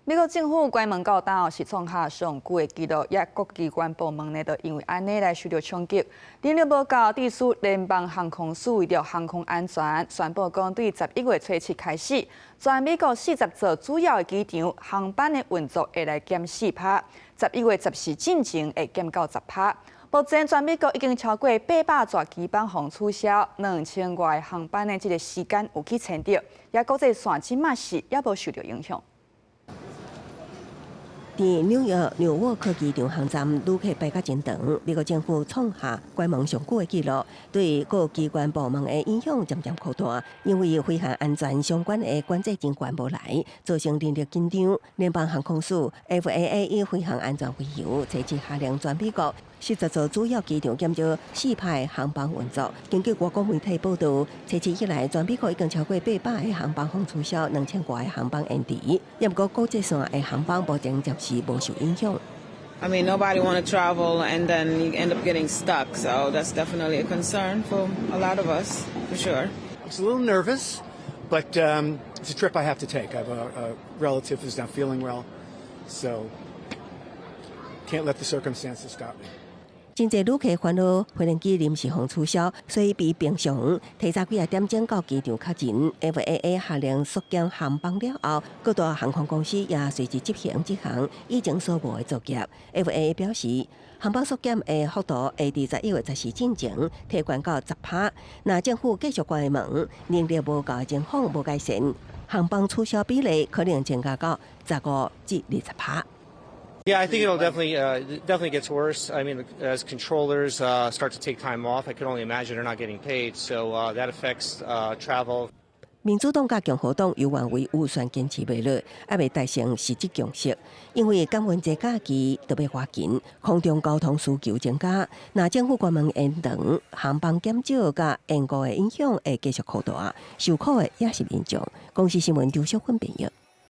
美國政府關門到今是創下上久的紀錄，也各機關部門呢，都因為按呢來受著衝擊。能力無夠，致使聯邦航空署為著航空安全，宣布講對11月初七開始，全美國40座主要的機場航班的運作會來減4趴，11月14進前會減到10趴。目前全美國已經超過800座機班予取消，2000外個航班的這个時間有去遷著，也國際線這馬是猶無受著影響。佇紐約紐沃克機場航站旅客排甲真長，美國政府創下關門上久的紀錄，對各機關部門的影響漸漸擴大。因為飛行安全相關的管制真懸無來，造成人力緊張。聯邦航空署 FAA 以飛行安全為由，初七下令全美國40座主要機場減少4趴航班運作。根據外國媒體報導，初七以來，全美國已經超過800個航班予取消，2000外個航班延遲。不過國際線的航班目前暫時無受影響。 I mean, nobody want to travel, and then you end up getting stuck. So that's definitely a concern for a lot of us, for sure. I was a little nervous, but it's a trip I have to take. I have a relative who's not feeling well, so can't let the circumstances stop me. 真濟旅客煩惱飛行機臨時予取消，所以比平常提早幾仔點鐘到機場確認。FAA 下令縮減航班了後，各大航空公司也隨之執行這項以前所無的作業。FAA 表示，航班縮減的幅度會佇11月14進前提懸到10趴。若政府繼續關門，能力無夠的情況無改善，航班取消比例可能增加到15至20趴。 Yeah, I think it'll definitely gets worse. I mean, as controllers start to take time off, I can only imagine they're not getting paid, so that affects travel. 民主黨佮共和黨猶原為預算堅持袂落，猶未達成實質共識。因為感恩節假期特別活緊，空中交通需求增加，若政府關門延長，航班減少佮延誤的影響會繼續擴大，受苦的也是民眾。公視新聞張淑芬編譯。